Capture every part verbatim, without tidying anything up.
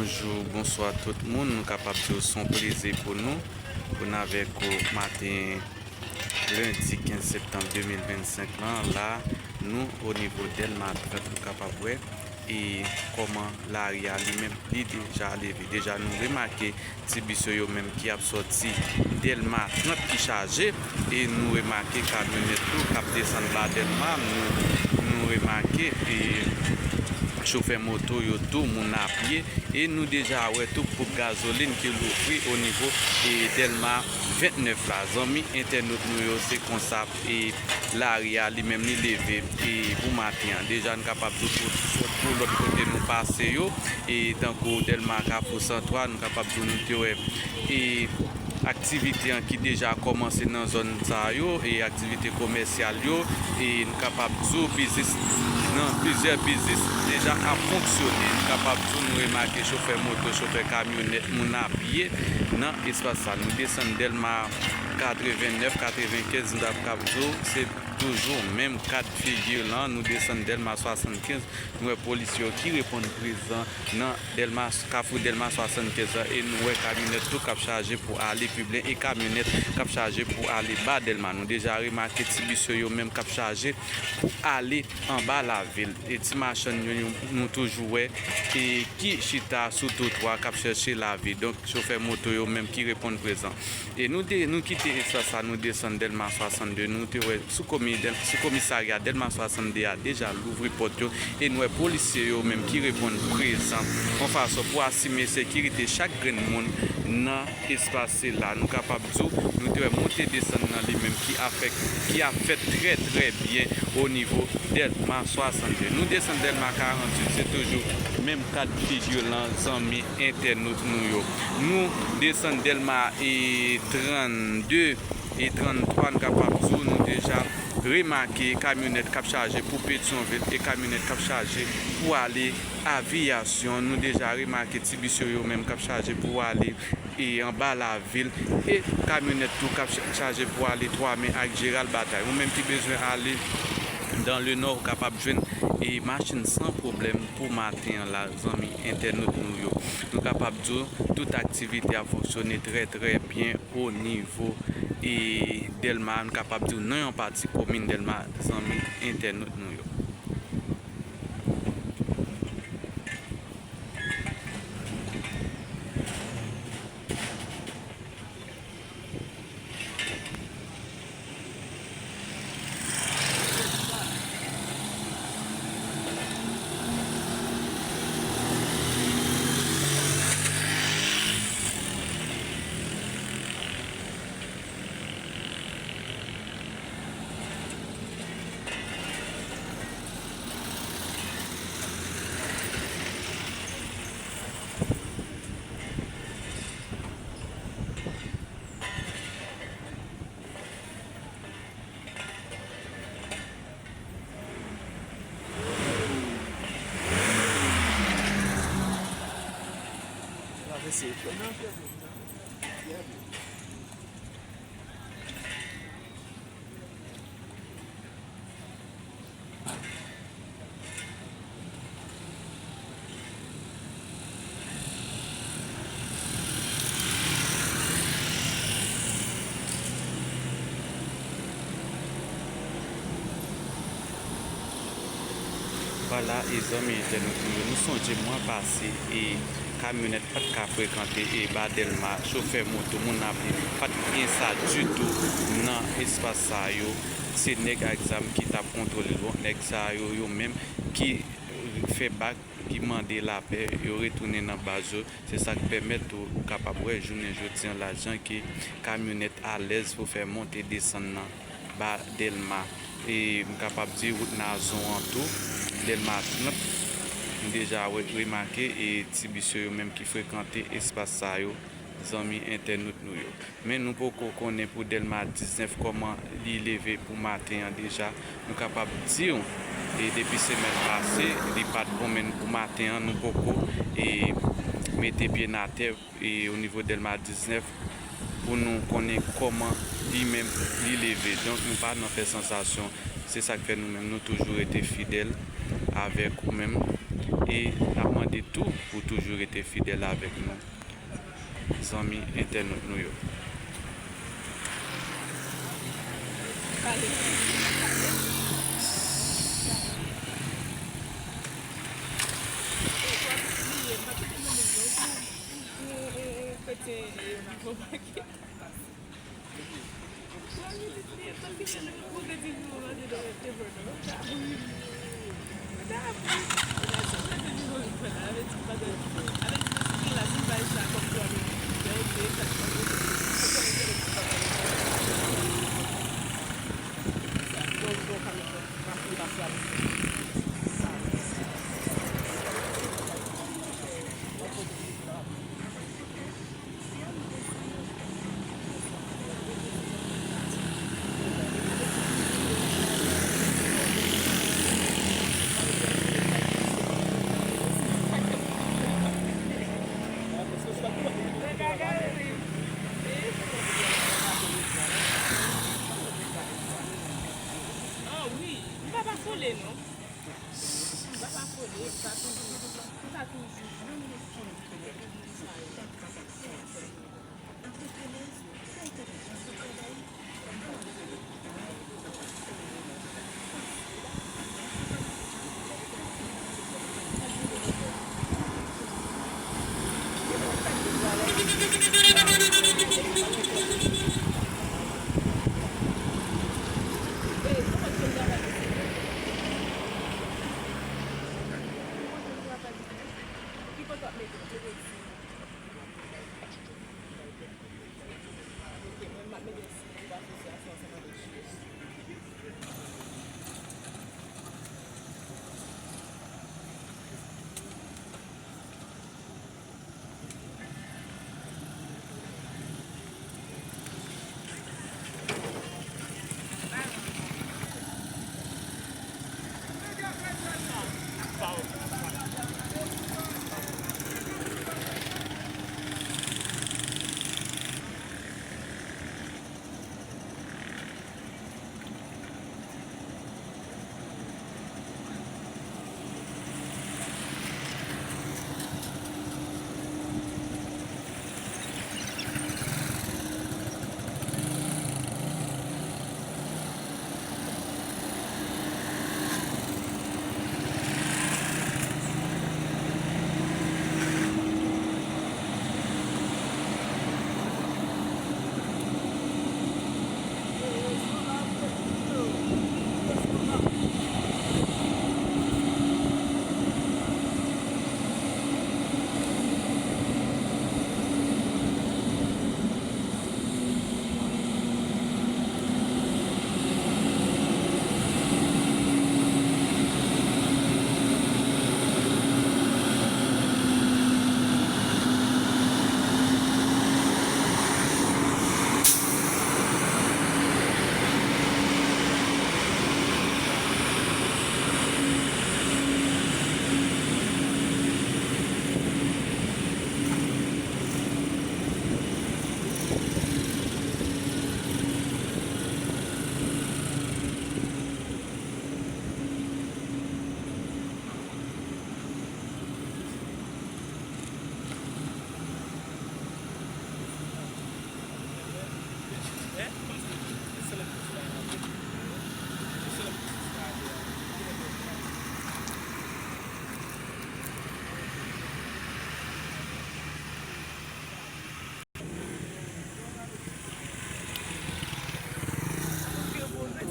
Bonjou, bonswa tout moun. Nou kapab di w se yon plezi pou nou, pou n avèk ou maten lendi kenz septanm de mil vennsenk lan. La, nou o nivo Dèlma trant, nou kapab wè e kòman lari a li menm, li deja leve. Deja, nou remake ti bis yo, yo menm ki ap sòti Dèlma trant ki chaje, e nou remake kamyonèt tou k ap desann ba Dèlma, nou, nou remake, e chofè moto yo tou, moun a pye, e nou deja wè tou ponp gazolin ki louvri o nivo, e Dèlma vennèf la. Zanmi entènot nou yo, se konsa, e lari a li menm li leve, e pou maten an. Deja, n kapab di w pou, pou, pou lòt kote nou pase yo, e tankou Dèlma, Kafou Santwa, nou kapab di w nou te wè, e aktivite an ki deja kòmanse nan zòn sa yo, e aktivite komèsyal yo, e n kapab di w biznis, nan plizyè biznis deja ap fonksyone. N kapab di w nou remake chofè moto, chofè kamyonèt, moun a pye nan espas sa. Nou desann Dèlma katrevennèf, katrevenkenz, n t ap kab di w, se toujou menm kad figi lan. Nou desann Dèlma swasannkenz, nou wè polisye yo ki reponn prezan nan Dèlma, Kafou Dèlma swasannkenz an, e nou wè kamyonèt tou k ap chaje pou ale pi byen, e kamyonèt k ap chaje pou ale ba Dèlma. Nou deja remake ti bis yo, yo menm k ap chaje pou ale anba lavil. E ti machann yo, yo, nou toujou wè, e ki chita sou twotwa k ap chèche lavi. Donk, chofè moto yo menm ki reponn prezan. E nou de-, nou kite espas sa, nou desann Dèlma swasannde, nou te wè sou komi-, Dèl-, sou komisarya Dèlma swasannde a deja louvri pòt yo, e nou wè polisye yo menm ki reponn prezan, yon fason pou asime sekirite chak grenn moun nan espas sila. Nou kapab di w, nou te wè monte desann nan li menm ki ap fèt, ki ap fèt trè, trè byen o nivo Dèlma swasannde. Nou desann Dèlma karanntuit, se toujou menm kad figi lan, zanmi entènot nou yo. Nou desann Dèlma e trannde e tranntwa, n kapab di w, nou deja remake kamyonèt k ap chaje pou Petyonvil e kamyonèt k ap chaje pou ale Aviyasyon. Nou deja remake ti bis yo, yo menm k ap chaje pou ale e anba lavil, e kamyonèt tou k ap cha-, chaje pou ale Twa Men ak Jeral Batay. Ou menm ki bezwen ale dans le nord, ou kapab jwenn e machin san pwoblèm pou maten an la, zanmi entènot nou yo. Nou kapab di w, tout aktivite ap fonksyone trè, trè byen o nivo e Dèlma, nou kapab di w, nan yon pati komin Dèlma, zanmi entènot nou yo. Vwala, e zanmi entènot nou yo, nou sonje mwa pase, e kamyonèt pa t ka frekante e ba Dèlma, chofè moto, moun a pye, pa t gen sa ditou nan espas sa yo. Se nèg ak zam ki t ap kontwole l. Bon, nèg sa yo, yo menm ki fè bak, ki mande lapè, yo retounen nan baz yo. Se sa k pèmèt ou, ou kapab wè jounen jodi an la, jan ke kamyonèt alèz pou fè monte desann nan ba Dèlma. E m kapab di wout Nazon an tou, Dèlma trant, m deja wè, remake, e ti bis yo, yo menm ki frekante espas sa yo, zanmi entènot nou yo. Men nou poko konnen pou Dèlma diznèf kòman li leve pou maten an deja. Nou kapab di w, e depi semèn pase, li pa t bon, men pou maten an, nou poko, e mete pye n atè, e o nivo Dèlma diznèf, pou nou konnen kòman li menm li leve. Donk, nou pa nan fè sansasyon. Se sa k fè nou menm, nou toujou rete fidèl avèk ou menm. E n ap mande tou pou toujou rete fidèl avèk nou, zanmi entènot nou yo. Ah wi, m pa pa kole non. M pa pa kole, m pa toujou, m pa toujou.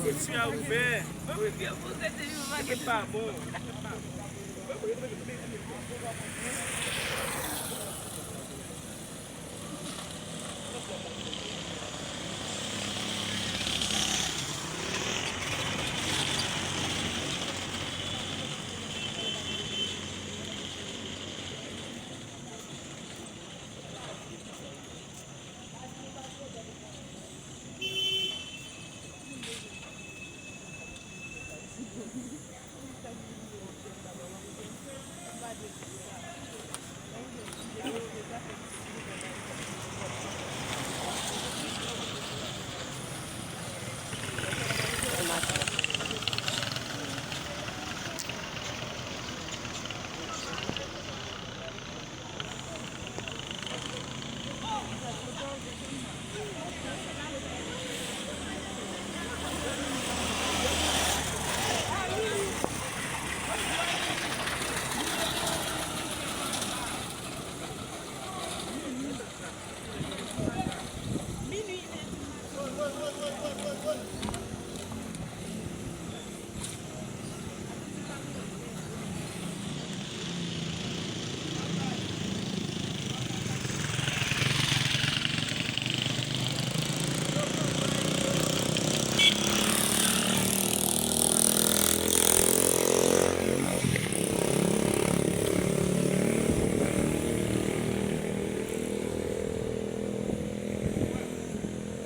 Sesi a ouvè. Li pa bon.